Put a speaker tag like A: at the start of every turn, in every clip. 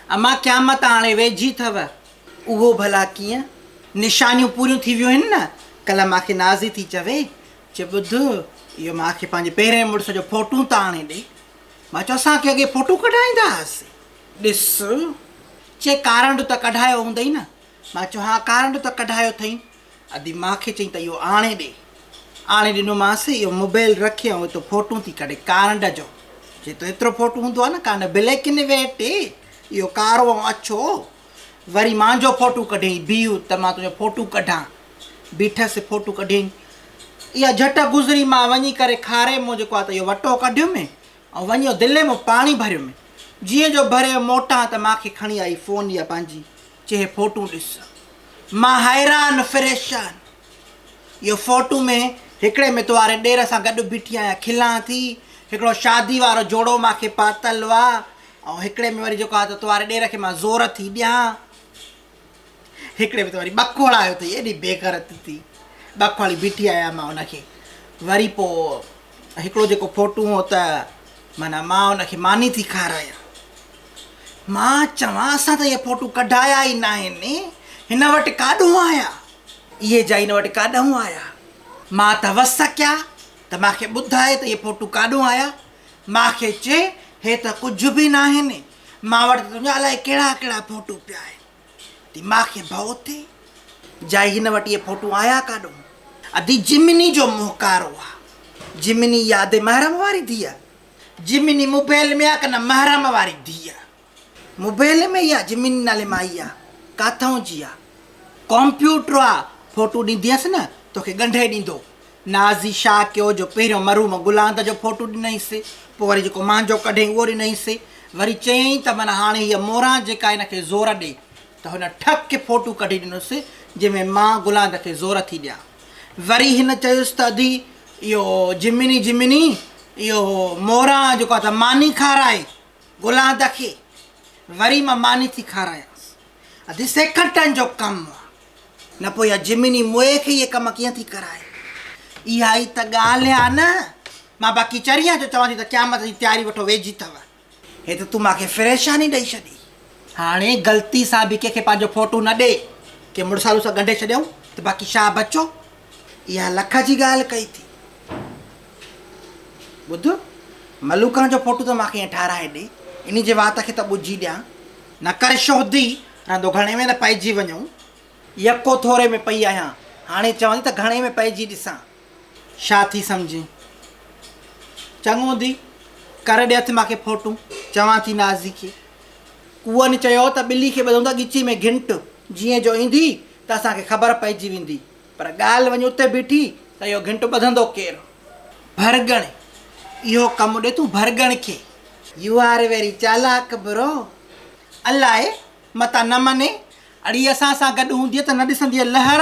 A: امان قيامت هاڻي ويجهي اٿو. اهو ڀلا ڪيئن؟ نشانيون پوريون ٿي ويون آهن نه. ڪلهه مان کي نازي ٿي چوي، چي ٻڌ اهو مان کي پنهنجي پهرئين مڙس جو فوٽون ته آڻي ڏي. مان چيو اسان کي اڳي فوٽو ڪڍائيندا هئاسين. ڏس. چي ڪارنڊ ته ڪڍايو هوندئي نه. مان چيو ها ڪارنڊ ته ڪڍايو اٿئي. ادي مان کي چئين ته اهو آڻي ڏي. آڻي ڏنومانس. اهو موبائل رکي ۽ اتو فوٽون ٿي ڪڍي ڪارنڊ جو. چي ته ايترو فوٽو هوندو آهي نه ڪارنڊ بليڪ ان ويٽ اهو ڪارو ۽ اڇو. وري مانجو فوٽو ڪڍيائين. بيهه ته مان تنهنجو فوٽو ڪڍان. بيٺس فوٽو ڪڍيائين. اها جهٽ گذري مان وڃي ڪري کاري مون جيڪو آهي ته اهو وٽو ڪڍيم ۽ وڃي اهو دلي مون پاڻي ڀريم. جيئن جو ڀري موٽان ته مان کي کڻي آئي فون اها پنهنجي. چي هي فوٽو ڏس. مان حيران فريشان. اهو فوٽو ۾ هڪڙي ۾ تو واري ڏير سان گڏ بيٺي آهيان کلان ٿي. هڪڙو شادي وارو جوڙو مان کي پاتل آ ۽ هڪڙي ۾ وري جيڪو آ ته تو واري ڏير کي مان زور ٿي ڏيان. هڪڙي ۾ ته وري ٻکوڙ آيو اٿئي ايڏي بيغيرت ٿي ٻکواڙي بيٺي آهيان مان ان کي. وري پوء هڪڙو جيڪو فوٽو هو ته معنيٰ مان ان کي ماني ٿي کارايان. مان چوان اسان ته اهي فوٽو ڪڍايا ئي ناهن، هن وٽ ڪاڏهون آيا؟ اهي جا هن وٽ ڪاڏهون آيا؟ مان ته وس ڪيا ته مان کي ٻڌائي ته اهي فوٽو ڪاڏهون آيا؟ مان کي چي هي ته ڪجهه به ناهن، مان وٽ ته تنهنجا الائي ڪهڙا ڪهڙا فوٽو پيا آهن. ادي مان کي ڀؤ ٿئي، جائي هن وٽ اهي فوٽو آيا ڪاڏهون؟ ادي جمني جو منهن ڪارو آ. جمني يا ادي محرم واري ڌيء؟ جمني موبائل ۾ آ ڪه نه محرم واري ڌيء؟ موبائل ۾ ئي آ جمني نالي مائي آ ڪاٿئون جي آ؟ ڪامپيوٽر آ فوٽو ڏيندينس نه توکي ڳنڍي ڏيندو. نازي شا ڪيو جو پهريون مرحوم گلاند جو فوٽو ڏنائينس پوء وري جيڪو مانجو ڪڍيائين اهو ڏنائينس وري چيائين ته معنيٰ هاڻي هيء موران جيڪا هن کي زور ڏي ته هن ٺڪ فوٽو ڪڍي ڏنس جنهن ۾ مان گلاند کي زور ٿي ڏيان. وري هن چيس ته ادي اهو جمني جمني اهو موران جيڪو آهي ته ماني کارائي گلاند کي. وري مان ماني ٿي کارايانس. ادي سيڪنڊن جو ڪم آ. نه پوء اها جمني موئي کي اهي ڪم ڪيئن ٿي ڪرائي. اها ئي ته ڳالهه آ نه. مان باقي چري آهيان جو چوان ٿي ته قيامت جي تياري وٺو ويجهي اٿو. هي ته تون مان کي فريشاني ڏئي ڇڏي. هاڻي غلطي سان به ڪنهن کي پنهنجو فوٽو نه ڏي. ڪنهن مڙسالو سان ڳنڍي ڇڏيائون ته باقي شاهه بچو. اها لک جي ڳالهه ڪئي ٿي. ٻڌ، ملوڪان جو فوٽو ته مان کي ائين ٺاهرائي ڏي. انهي جي وات کي ته ٻجهي ڏيان. نه ڪر شهدي، رهندو گهڻي ۾ نه پئجي وڃون. يڪو ٿوري ۾ پئي آهيان. هاڻي چوان ٿي ته گهڻي ۾ پئجي ڏسان. ڇا ٿي سمجهين؟ چڱو ڌي، ڪر ڏي هٿ مان کي ڦوٽون، چوان ٿي نازي کي. ڪوئن چيو ته ٻلي کي ٻڌون ٿا ڳچي ۾ گهنٽ، جيئن جو ايندي ته اسان کي خبر پئجي ويندي. پر ڳالهه وڃي اتي بيٺي ته اهو گهنٽ ٻڌندو ڪير؟ ڀرڳڻ، اهو ڪم ڏي تون ڀرڳڻ کي. يو آر ويري چالاڪ برو. الائي، متان نه مڃي. اڙي اسان سان گڏ هوندينء ته نه ڏسندينء لهر،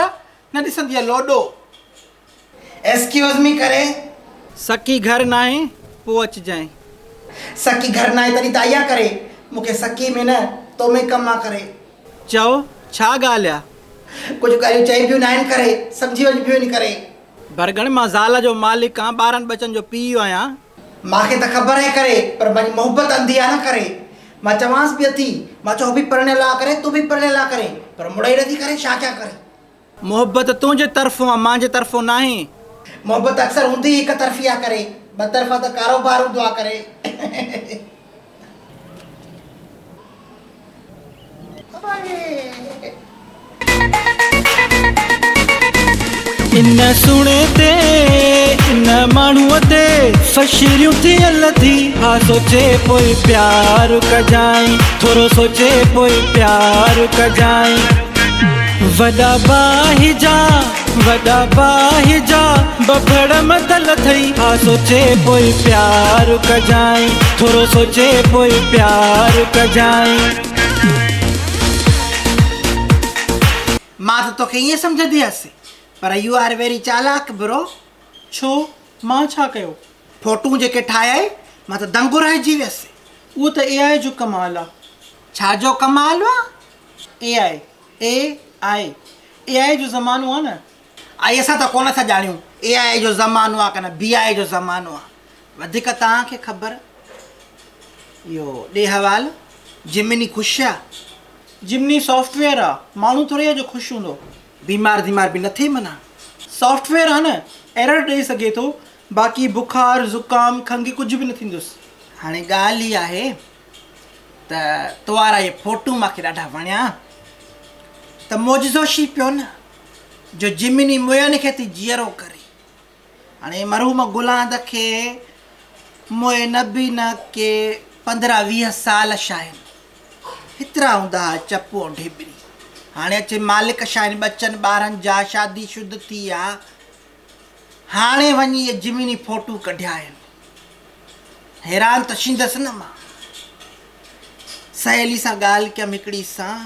A: نه ڏسندينء لوڏو. ايسڪيوز مي ڪري. سڪي گهر ناهي پوء اچجانء. سڪي گهر ناهي تڏهن ته آئي آ ڪري. مون کي سڪي ۾ نه تو ۾ ڪم آ ڪري. چئو ڇا ڳالهه آ؟ ڪجهه ڳالهيون چئبيون ناهن ڪري سمجهي وڃبيون آهن ڪري. ڀرڳڻ مان زال جو مالڪ آن ٻارن ٻچن جو پيء آهيان. مان کي ته خبر آهي ڪري پر منهنجي محبت انڌي آ نه ڪري. مان چوانس به اٿي مان چئو هو به پرڻيل آ ڪري تون به پرڻيل آ ڪري پر مڙئي نٿي ڪري ڇا ڪيان ڪري. محبت تنهنجي طرفون آ مانجي طرفون ناهي. محبت اڪثر هوندي ئي هڪ طرفي آ ڪري ٻه طرفا ته ڪاروبار هوندو آ ڪري.
B: ان سهڻي تي ان ماڻهوء تي فشريون ٿيل ٿي ها سوچي پوء پيار ڪجانء ٿورو سوچي پوء پيار ڪجانء. وڏا باهه جا وڏا باهه جا بڀڙ متل اٿئي ها سوچي پوء پيار ڪجانء ٿورو سوچي پوء پيار ڪجانء.
A: مان ته توکي ائين سمجهندي هيس پر يو آر ويري چالاڪ برو.
C: ڇو مان ڇا ڪيو؟
A: فوٽون جيڪي ٺاهيائي مان ته دنگ رهجي ويس.
C: اهو ته اي آء جو ڪمال آ.
A: ڇا جو ڪمال آ؟
C: اي آء، AI، اي آء جو زمانو آ نه.
A: آئي اسان ته ڪونه ٿا ڄاڻيون اي آء جو زمانو آ ڪنه بي آء جو زمانو آ. وڌيڪ توهان کي خبر. اهو ڏي حوال. جمني خوش آ؟
C: جمني سافٽ ويئر آ، ماڻهو ٿورئي آ جو خوش هوندو.
A: بيمار ديمار به نه ٿئي منا.
C: سافٽ ويئر آ نه، ايرر ڏئي سگهي ٿو، باقي بخار، زڪام، کنگهه ڪجهه به نه ٿيندس.
A: هاڻي ڳالهه هي آهي ته تو وارا اهي فوٽو مان کي ڏاڍا وڻيا ته معجزو شي پيو نه جو جمني موين کي ٿي جيئرو ڪري. هاڻي مرحوم گلاند کي موئي نه به نه ڪي 15 20 سال شاهين هيترا هوندا ها چپو ۽ ڍيٻري. هاڻي اچي مالڪ شاهين ٻچن ٻارن جا شادي شد ٿي آ. هاڻي وڃي اهي جمني فوٽو ڪڍيا آهن. حيران ته شيندس نه مان. سهيلي سان ڳالهه ڪيم هڪڙي سان،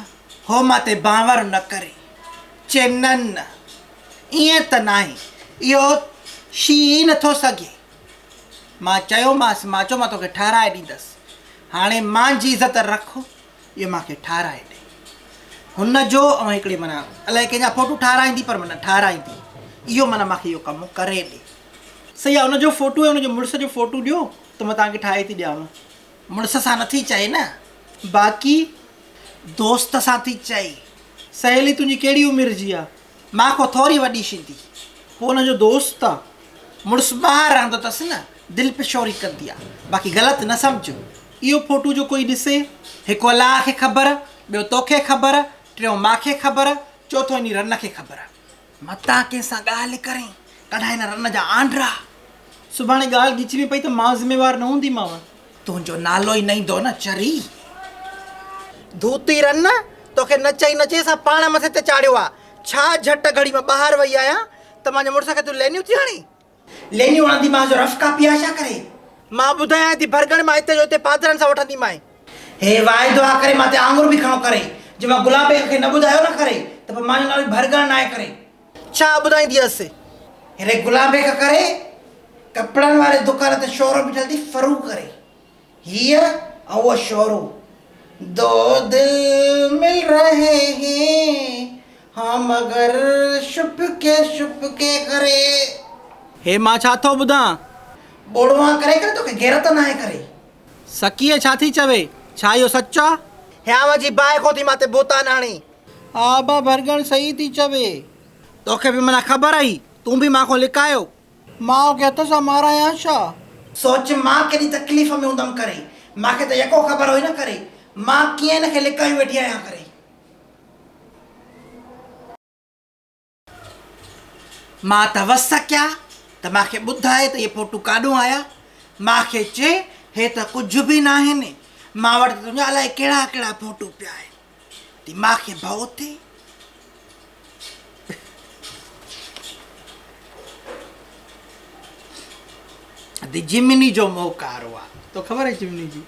A: هو مان تي بانور نه ڪري. چي نه نه ائين ته ناهي، اهو شي ئي نه ٿو سگهي. مان چيومانس، مان چيو مان توکي ٺهرائي ڏيندس. هاڻي مانجي عزت رک، اهو مان کي ٺهرائي ڏي. هن جو ۽ هڪڙي معنيٰ الائي ڪنهن جا فوٽو ٺهرائيندي پر معنيٰ ٺهرائيندي. اهو معنيٰ مان کي اهو ڪم ڪري ڏي.
C: صحيح آ، ان جو فوٽو ۽ ان جي مڙس جو فوٽو ڏيو ته مان توهان کي ٺاهي ٿي ڏيانو.
A: مڙس سان نٿي چئي نه.
C: باقي
A: دوست سان ٿي چئي.
C: سهيلي تنهنجي ڪهڙي عمر جي آ؟
A: مان کان ٿوري وڏي شيندي.
C: پوء ان جو دوست آ؟
A: مڙس ٻاهر رهندو اٿس نه، دل پشوري ڪندي آ. باقي غلط نه سمجهه.
C: اهو فوٽو جو ڪوئي ڏسي؟
A: هڪ الله کي خبر، ٻيو توکي خبر، ٽيون مان کي خبر، چوٿون انهي رن کي خبر. متان ڪنهن سان ڳالهه ڪرين، ڪڍائي هن رن جا آنڊرا.
C: سڀاڻي ڳالهه ڳچي ۾ پئي ته مان ذميوار نه هونديمانء.
A: تنهنجو نالو ئي نه ايندو نه چري. ڌوتي رن، توکي نچئي نچئي اسان پاڻ مٿي تي چاڙهيو آ. ڇا جهٽ گهڙي مان ٻاهر وئي آهيان ته مانجي مڙس کي تون لينيون ٿي هڻين؟ لينيون هڻنديمانس جو رف ڪاپي آ ڇا ڪري؟ مان ٻڌايانء ٿي ڀرڳڻ مان هتي جو هتي پادرن سان وٺنديمانء. هي واعدو آ ڪري مان تي آڱر به کڻو ڪري. جي مان گلاب بيگ کي نه ٻڌايو نه ڪري ته پوء مانجو نالو به ڀرڳڻ ناهي ڪري. ڇا ٻڌائينديس؟ هيڏي گلاب بيگ ڪري ڪپڙن واري دڪان تي شورو بيٺل ٿي فرو ڪري. هيء ۽ اهو شورو. دو دل مل رهي هين ها مگر شپ ڪي شپ ڪي ڪري.
C: هي مان ڇا ٿو ٻڌان؟
A: ٻوڙوان ڪري ڪري توکي غيرت ناهي ڪري.
C: سڪيء ڇا ٿي چوي؟ ڇا اهو سچ آ؟
A: هيانء جي باهه کان ٿي مان تي بهتان هڻي.
C: ها ابا ڀرڳڻ صحيح ٿي چوي.
A: توکي به معنيٰ خبر هئي، تون به مان کان لڪايو.
C: ماء کي هٿ سان مارايان ڇا؟
A: سوچ مان ڪيڏي تڪليف ۾ هوندم ڪري. مان کي ته يڪو خبر هئي نه ڪري. مان ڪيئن هن کي لڪايون ويٺي آهيان ڪري. مان ته وس ڪيا ته مان کي ٻڌائي ته اهي فوٽو ڪاڏهون آيا. مان کي چي هي ته ڪجهه به ناهن. مان وٽ ته تنهنجا الائي ڪهڙا ڪهڙا فوٽو پيا آهن. تي مان کي ڀؤ ٿئي. ادي جمني جو منهن ڪارو آ.
C: تو خبر آهي جمني جي.